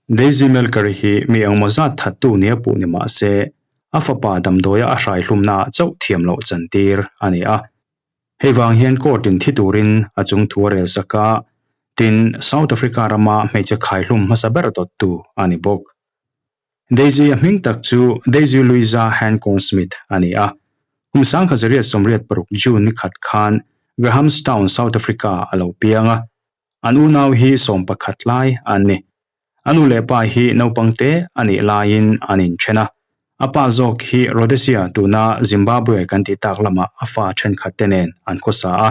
Daisy Melker hi mi engmaw zat thattu nia puh ni mah se, a fapa damdawia a hraihlumnaah chauh thiam loh chantir a ni a. Hei vang hian court in thi turin a chung thu a rel sak a, tin, South Africa rama hmeichhe khaihlum hmasa ber dawttu a ni bawk. Daisy a hming tak chu Daisy Louisa Handcorn Smith a ni a. Kum 1986 June ni khat khan Grahamstown, South Africa a lo piang a. An unau hi 11 lai an ni. A nu leh pa hi naupang te a nih laiin an inthen a. A pa zawk hi Rhodesia tuna Zimbabwe kan tih tak lamah a fa thenkhat te nen an khawsa a.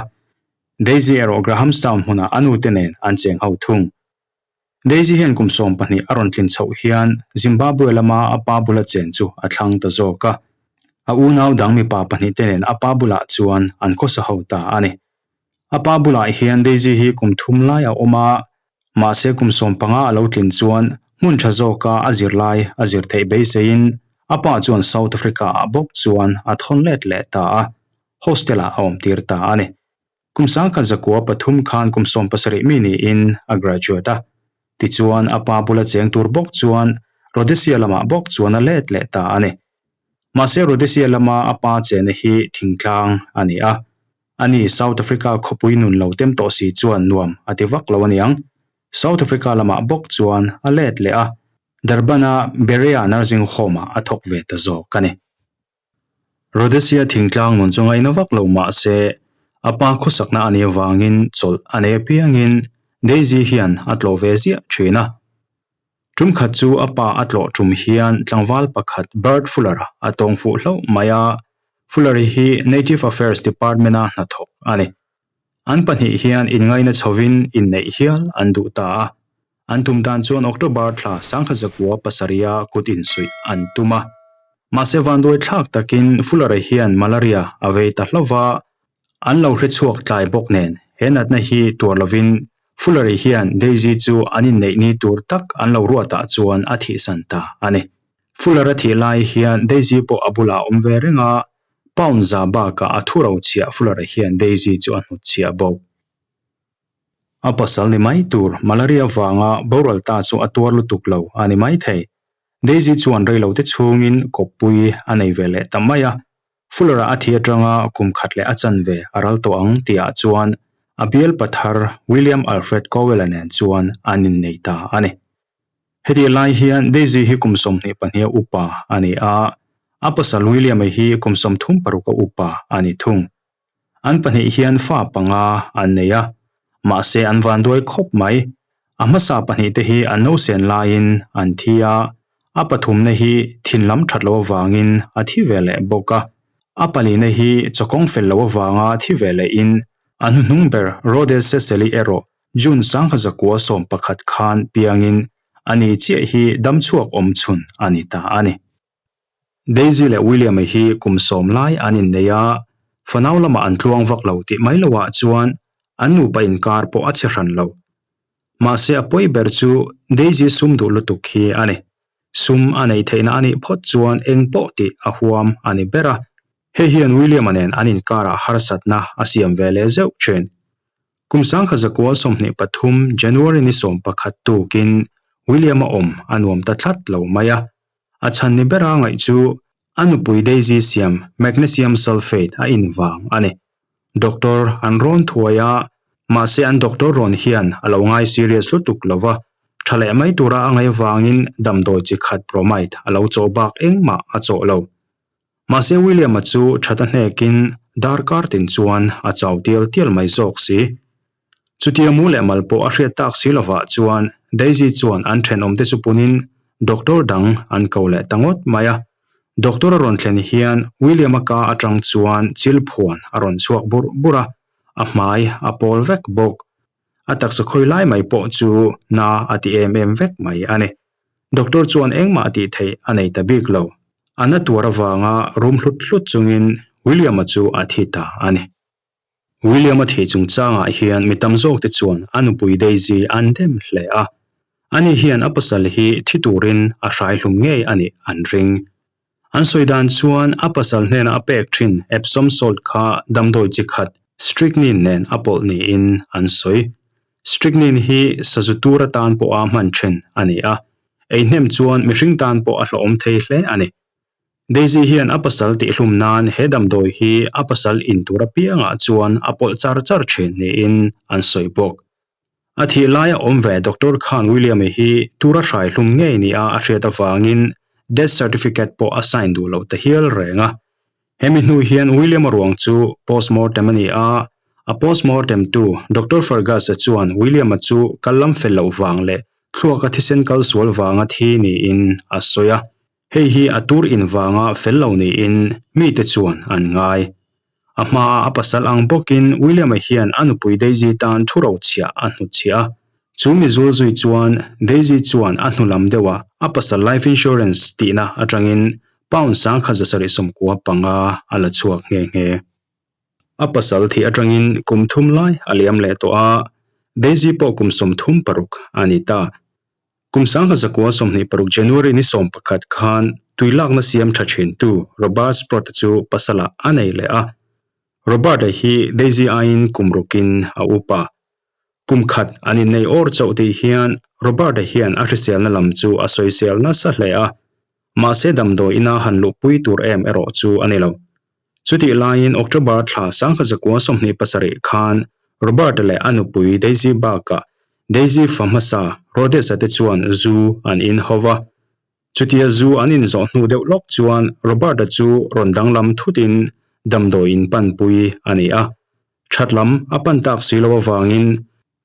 Daisy erawh Grahamstown hmunah a nu te nen an cheng ho thung. Daisy hian kum 12 a rawn tlin chhoh hian Zimbabwe lama a pa bula chen chu a thlang ta zawk a. A unau dang mipa pahnih te nen a pa bulah chuan an khawsa ho ta a ni. A pa bulah hian Daisy hi kum thum lai a awm a, mahse kum 15 a lo tlin chuan hmun tha zawka a zir lai a zir theih beiseiin a pa chuan South Africa ah bawk chuan a thawn let leh ta a, hostel ah a awm tir ta a ni. Kum 1903 khan kum 17 mi niin a graduate a, tichuan a pa bula cheng tur bawk chuan Rhodesia lamah bawk chuan a let leh ta a ni. Mahse Rhodesia lama a pa chena hi thingtlang a ni a, Ani South Africa khawpui nun lo tem tawh si chuan nuam a ti vak lo aniang. South Africa lamah bawk chuan a let leh a, Durban-a Berea Nursing Home-ah a thawk ve ta zawk a ni. Rhodesia thingtlang nun chu ngaina vak lo mah se, a pa khawsakna a nih avangin chawlh a nei apiangin Daisy hian a tlawh ve ziah thin a. Tum khat chu a pa a tlawh tum hian tlangval pakhat Bert Fuller-a a tawng fuh hlauh mai a, Fuller-i hi Native Affairs Department-a hnathawk a ni. An pahnih hian inngaina chhovin inneih hial an duh ta a, an tum dan chuan October thla 1907-a kut insuih an tum a. Mahse vanduai thlak takin Fuller-a hian malaria a vei ta hlauh va, An lo hre chhuak tlai bawk nen he natna hi tuar lovin Fuller-i hian Daisy chu an inneih ni tur tak an lo ruatah chuan a thihsan ta a ni. Fuller-a thih lai hian Daisy pawh a bulah a awm ve reng a, pound za bakah a thu ro chhiah Fuller-a hian Daisy chu a hnutchhiah bawk. A pasal ni mai tur malaria vanga boral ta chu a tuar lutuk lo a ni mai thei. Daisy chuan reilote chhungin kawppui a nei ve leh ta mai a, Fuller-a a thi atanga kum khat leh a chanve a ral tawh ang tihah chuan a bial pathar William Alfred Cowell-a nen chuan an innei ta a ni. Hetih lai hian Daisy hi kum 22 a upa a ni a, a pasal William-a hi kum 36 a upa a ni thung. An pahnih hian fa panga an nei a, mahse an vanduai khawp mai. A hmasa pahnihte hi an nausen laiin an thi a, a pathumna hi thin lam that loh avangin a thi ve leh bawk a. A palina hi chawkawng fel loh avanga thi ve lehin a hnuhnung ber Rhodes Seseli erawh June 1911 khan piangin ani chiah hi damchhuak awmchhun a ni ta a ni. Daisy leh William-a hi kum sawm lai an innei a, fanau lamah an tluang vak lo tih mai loah chuan an nupa inkar pawh a che hran lo. Mahse a pawi ber chu Daisy sum duh lutuk hi a ni. Sum a nei theihna a nih phawt chuan eng pawh tih a huam a ni ber a, hei hian William-a nen an inkarah harsatna a siam ve leh zeuh thin. Kum 1923 January ni 11 tukin William-a awm a nuam ta tlat lo mai a, A chhan ni bera ngaih chu a nupui Daisy siam magnesium sulfate a in vang a ni. Doctor an rawn thuai a, mahse an doctor rawn hian a lo ngai serious lutuk lo va, tha leh mai tura a ngaih vangin damdawi chi khat bromide a lo chawh bak engmah a chawh lo. Mahse William-a chu that a hnekin darkar tin chuan a chau tial tial mai zawk si. Chutia mu leh mal pawh a hriat tak si lovah chuan Daisy chuan an thenawmte chu punin doctor dang an ko leh ta ngawt mai a. Doctor a rawn thlen hian William-a ka atang chuan chil phuan a rawn chhuak burh burh a, a hmai a pawl vek bawk. A taksa khawi lai mai pawh chu na a ti em em vek mai a ni. Doctor chuan engmah tih theih a nei ta bik lo. A na tuar avanga rum hlut hlut chungin William-a chu a thi ta a ni. William-a thih chungchangah hian mi tam zawkte chuan a nupui Daisy an dem hle a, ani hian a pasal hi thi turin a hrai hlum ngei a nih an ring. An sawi dan chuan a pasal hnena a pek thin Epsom salt kha damdawi chi khat strychnine nen a pawlh niin an sawi. Strychnine hi sazu tur atan pawha hman thin a ni a. Ei hnem chuan mihring tan pawh a hlawhawm thei hle a ni. Daisy hian a pasal tihhlum nan he damdawi hi a pasal in tur apiangah chuan a pawlh char char thin niin an sawi bawk. A thih laia awm ve Doctor khan William-i hi tura hrai hlum ngei nia a hriat avangin death certificate pawh a sign duh loh ta hial reng a. Hemi hnu hian William-a ruang chu postmortem a ni a, a postmortem tu Doctor Fergus-a chuan William-a chu kal lam fel loh vang leh thluaka thisen kal sual vanga thi niin a sawi a. Hei hi a tur in vanga fel lo niin mite chuan an ngai. A hmaa a pasal ang bawkin William-a hian a nupui Daisy tan thu rochhiah a hnutchhiah a. Chu mi zul zui chuan Daisy chuan a hnu lam deuhah a pasal life insurance tihna atangin pound 1775 a la chhuak nghe nghe. A pasal thih atangin kum thum lai a liam leh tawh a, Daisy pawh kum 36 a ni ta. Kum 1926 January ni 11 khan tui lakna siam tha thintu Robert Sprott-a chu pasalah a nei leh a. Robert-a hi Daisy aiin kum rukin a upa. Kum khat an innei awr chauh tih hian Robert-a hian a hriselna lam chu a sawisel nasa hle a, mahse damdawi ina han luhpui tur em erawh chu a ni lo. Chutih laiin October thla 1927 khan Robert-a leh a nupui Daisy bakah Daisy fa hmasa Rhodes-a te chuan zu an in ho va. Chutia zu an inzawh hnu deuh lawk chuan Robert-a chu rawn danglam thutin damdawiin panpui a ni a. That lam a pan tak si lo avangin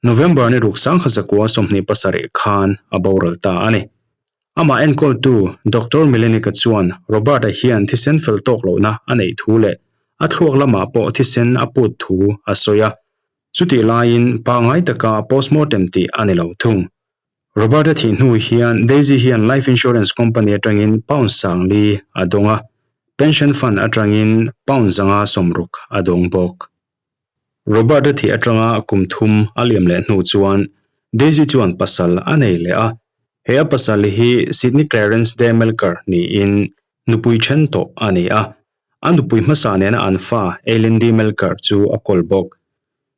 November ni ruk 1927 khan a boral ta a ni. Amah enkawltu Doctor Milenik-a chuan Robert-a hian thisen fel tawk lohna a neih thu leh a thluak lamah pawh thisen a put thu a sawi a. Chutih laiin pangngai taka postmortem tih a ni lo thung. Robert-a thih hnu hian Daisy hian life insurance company atangin pound 4000 a dawng a, pension fund atangin pound 560 a dawng bawk. Robert-a thih atanga kum thum a liam leh hnu chuan Daisy chuan pasal a nei leh a. He a pasal hi Sydney Clarence de Melker niin nupui then tawh a ni a. A nupui hmasa nena an fa Eileen de Melker chu a kawl bawk.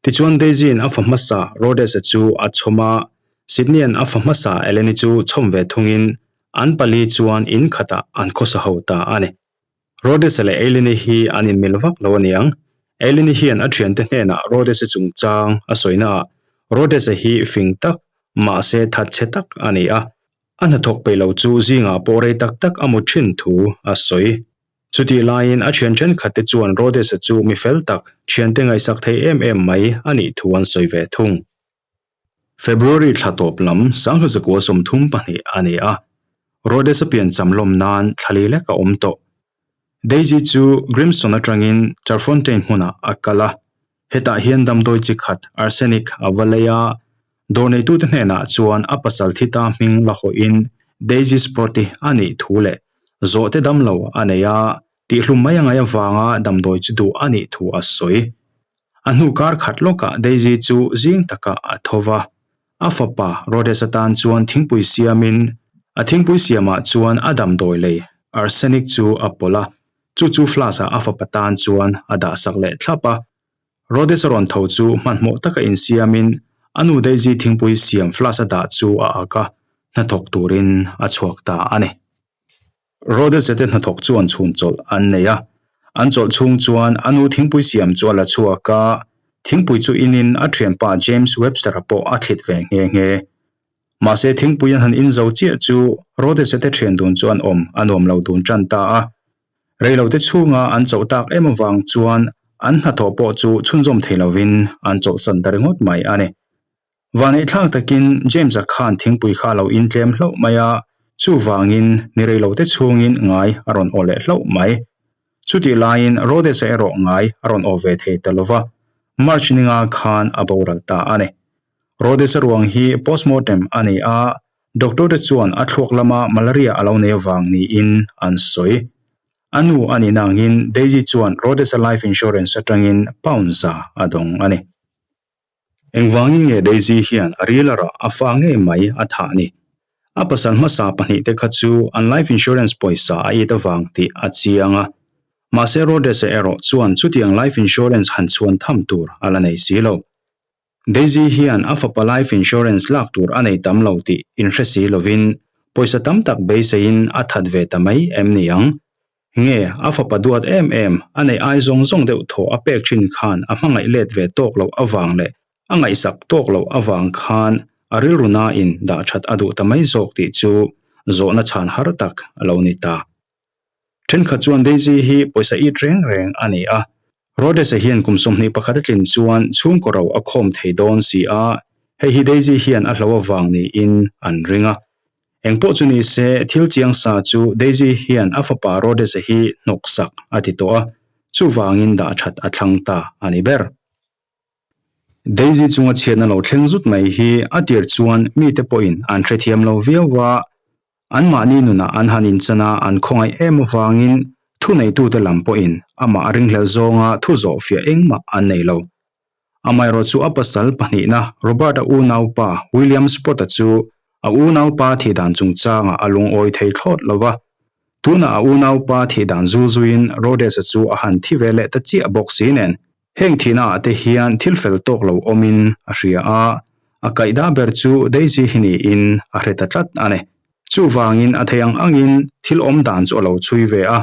Tichuan Daisy-in a fa hmasa Rhodes-a chu a chhawm a, Sydney-a'n a fa hmasa Ellen-i chu chhawm ve thungin an pali chuan in khatah an khawsa ho ta a ni. Rhodes-a leh Eileen-i hi an inmil vak lo a niang. Eileen-i hian a thiante hnenah Rhodes-a chungchang a sawi naah Rhodes-a hi fing tak, mahse thatchhe tak a ni a. A hnathawk peih lo chu zingah pawh rei tak tak a mu thin thu a sawi. Chutih laiin a thian thenkhatte chuan Rhodes-a chu mi fel tak, thiante ngaihsak thei em em mai a nih thu an sawi ve thung. February thla tawp lam 1932 a ni a, Rhodes-a piancham lawm nan thla li lek a awm tawh. Daisy chu Grimston atangin Turffontein hmunah a kal a, hetah hian damdawi chi khat arsenic a va lei a, dawr neitute hnenah chuan a pasal thi ta hming la hawhin Daisy Sprott-i a nih thu leh zawhte damlo a nei a, tihhlum mai a ngaih avanga damdawi chu duh a nih thu a sawi. A hnu kar khat lawkah Daisy chu zing takah a tho va, a fapa Rhodes atan chuan thingpui siamin a thingpui siamah chuan a damdawi lei arsenic chu a pawlh a, chu chu flask-ah a fapa tan chuan a dahsak leh thlap a. Rhodes a rawn tho chu hmanhmawh taka insiamin a nu Daisy thingpui siam flask a dah chu a ak a, hnathawk turin a chhuak ta a ni. Rhodes-a te hnathawk chuan chhun chawlh an nei a, an chawlh chhung chuan a nu thingpui siam chu a la chhuak a, thingpui chu inin a thianpa James Webster-a pawh a thlit ve nghe nghe. Mahse thingpui an han in zo chiah chu Rhodes-a te thian dun chu an awm a nuam lo dun tan ta a. Reilote chhunga an chauh tak em avang chuan an hnathawh pawh chu chhunzawm thei lovin an chawlhsan ta ringawt mai a ni. Vaneihthlak takin James-a khan thingpui kha a lo intlem hlauh mai a, chuvangin ni reilote chhungin ngai a rawn aw leh hlauh mai. Chutih laiin Rhodes-a erawh ngai a rawn aw ve thei ta lova, March ninga khan a boral ta a ni. Rhodes-a ruang hi postmortem a ni a, doctor-te chuan a thluak lama malaria a lo nei avang niin an sawi. A nu a nih na angin Daisy chuan Rhodes-a life insurance atangin pound za a dawng a ni. Engvangin nge Daisy hian a ril a rah a fa ngei mai a thah ni? A pasal hmasa pahnihte kha chu an life insurance pawisa a it avang tih a chiang a. Mahse Rhodes-a erawh chuan chutiang life insurance han chhuan tham tur a la nei si lo. Daisy hian a fapa life insurance lak tur a nei tam lo tih inhre si lovin. pawisa tam tak beiseiin a that ve ta mai em ni ang? Nge, a fapa duat em em, a neih ai zawng zawng deuh thaw a pek thin khan a hmangaih let ve tawk loh avang leh a ngaihsak tawk loh avang khan a rilru nain dah that a duh ta mai zawk tih chu zawhna chhan har tak a lo ni ta. Thenkhat chuan Daisy hi pawisa it reng reng a ni a, Rhodes-a hian kum 21 a tlin chuan chhungkaw ro a khawm thei dawn si a, hei hi Daisy hian a hlo avang niin an ring a. Engpawh chu ni se, thil chiang sa chu Daisy hian a fapa Rhodes-a hi hnawksak a ti tawh a, chuvangin dah that a thlang ta a ni ber. Daisy chunga chhiatna lo thleng zut mai hi a tir chuan mite pawhin an hrethiam lo viau a, Anmahni nunah an han inchan a, an khawngaih em avangin thuneitute lam pawhin amah a ringhlelh zawnga thu zawhfiah engmah an nei lo. Amaherawh chu a pasal pahnihna Robert-a unaupa William Sprott-a chu a unaupa thihdan chungchangah a lungawi thei thlawt lo va. Tunah a unaupa thihdan zulzuiin Rhodes-a chu a han thi ve leh ta chiah bawk si nen Heng thihnaah te hian thil fel tawk lo awmin a hria a, a kaihdah ber chu Daisy hi niin a hre ta tlat a ni. Chuvangin a thei ang angin thil awm dan chu a lo chhui ve a,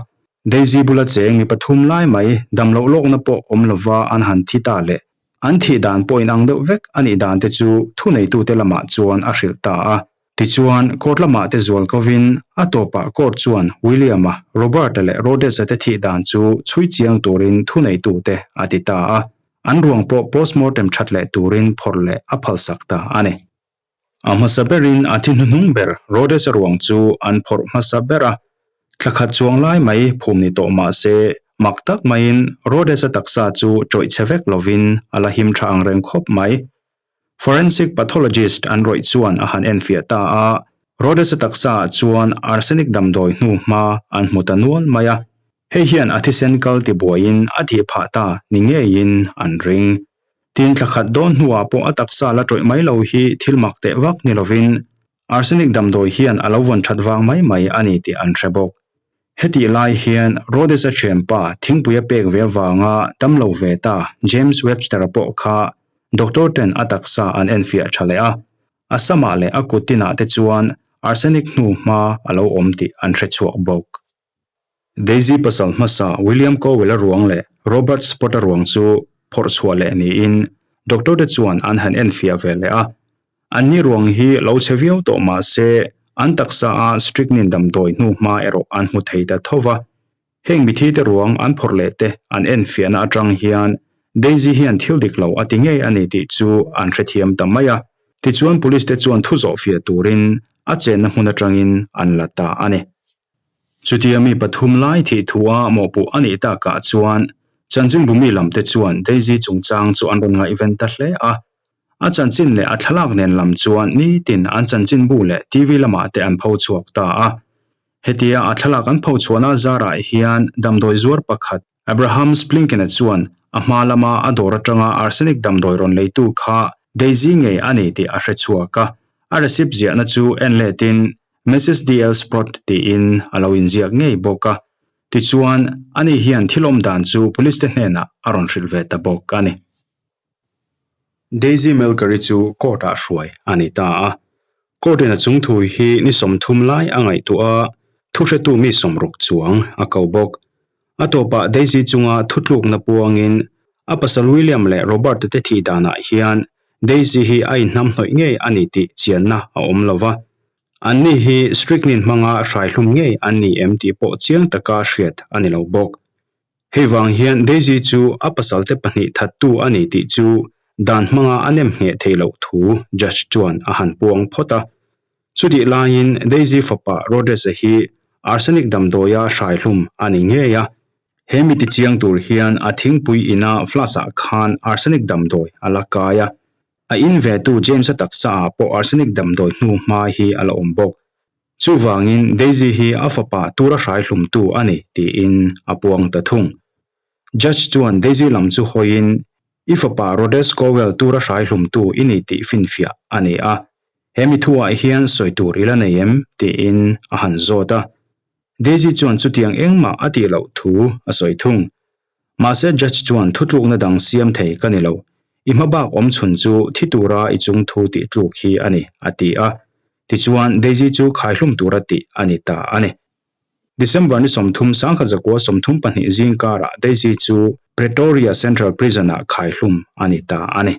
Daisy bula cheng mi pathum lai mai dam loh lawkna pawh awm lova an han thi ta leh an thih dan pawh inang deuh vek a nih dan te chu thuneitute lamah chuan a hrilh ta a. Tichuan, court lamah te zual kovin, a tawpah court chuan William-a, Robert-a leh Rhodes-a te thih dan chu chhui chiang turin thuneitute a ti ta a, an ruang pawh postmortem that leh turin phawrh leh a phalsak ta a ni. A hmasa berin a thi hnuhnung ber Rhodes-a ruang chu an phawrh hmasa ber a, thla khat chuang lai mai phum ni tawh mah se, mak tak maiin Rhodes-a taksa chu tawih chhe vek lovin a la him tha ang reng khawp mai. Forensic pathologist an rawih chuan a han enfiah ta a, Rhodes-a taksaah chuan arsenic damdawi hnu hma an hmu ta nual mai a, hei hian a thisen kal tibuaiin a thih phah ta ni ngeiin an ring. Tin, thla khat dawn hnuah pawh a taksa la tawih mai lo hi thil mak teh vak ni lovin arsenic damdawi hian a lo vawn that vang mai mai a ni tih an hre bawk. Hetih lai hian Rhodes-a thianpa thingpui a pek ve avanga damlo ve ta James Webster-a pawh kha doctor ten a taksa an enfiah tha leh a, a samah leh a kut tinah te chuan arsenic hnu hma a lo awm tih an hre chhuak bawk. Daisy pasal hmasa William Cowell-a ruang leh Robert Spott-a ruang chu phawrh chhuah leh niin doctor te chuan an han enfiah ve leh a, Anni ruang hi lo chhe viau tawh mah se, an taksa a strychnine damdawi hnu hma erawh an hmu thei ta tho va. Heng mithite ruang an phawrh leh te an enfiahna atang hian Daisy hian thil dik lo a ti ngei a ni tih chu an hrethiam ta mai a. Tichuan police te chuan thu zawhfiah turin a chenna hmun atangin an la ta a ni. Chutia mi pathum lai thih thua mawhpuh a nih takah chuan chanchinbu mi lamte chuan Daisy chungchang chu an rawn ngaihven ta hle a. A chanchin leh a thlalak nen lam chuan nitin an chanchinbu leh TV lamah te an pho chhuak ta a. Hetia a thlalak an pho chhuahna zarah hian damdawi zuar pakhat Abraham Splinken-a chuan a hma lama a dawr atanga arsenic damdawi rawn leitu kha Daisy ngei a ni tih a hre chhuak a. A receipt ziahna chu en letin Mrs DL Sprott tiin a lo inziak ngei bawk a. Tichuan, ani hian thil awm dan chu police te hnenah a rawn hrilh ve ta bawk a ni. Daisy Melker-i chu court-ah hruai a ni ta a. Court-in a chungthu hi ni 30 lai a ngaihtuah a, thuhretu mi 60 chuang a ko bawk. A tawpah Daisy chunga thutlukna puangin a pasal William leh Robert-a te thih danah hian Daisy hi a inhnamhnawih ngei a ni tih chianna a awm lo va. Anni hi strychnine hmanga hraihlum ngei an ni em tih pawh chiang taka hriat a ni lo bawk. Hei vang hian Daisy chu a pasalte pahnih thattu a ni tih chu dan hmanga a nem ngheh thei loh thu judge chuan a han puang phawt a. Chutih laiin Daisy fapa Rhodes-a hi arsenic damdawia hraihlum a ni ngei a. He mi tichiang tur hian a thingpui ina flask-ah khan arsenic damdawi a la kai a. A in vetu James-a taksaah pawh arsenic damdawi hnu hma hi a la awm bawk. Chuvangin Daisy hi a fapa tura hrai hlumtu a ni tiin a puang ta thung. Judge chuan Daisy lam chu hawiin, I fapa Rhodes Cowell tura hrai hlumtu i ni tih finfiah a ni a. He mi thuah hian sawi tur i la nei em? tiin a han zawt a. Daisy chuan chutiang engmah a tih loh thu a sawi thung. Mahse judge chuan thutlukna dang siam thei ka ni lo. I hmabak awm chhun chu thi tura i chungthu tih tluk hi a ni, a ti a. Tichuan, Daisy chu khaihlum tura tih a ni ta a ni. December ni 30 1932 zing karah Daisy chu Pretoria Central Prison-ah khaihlum a ni ta a ni.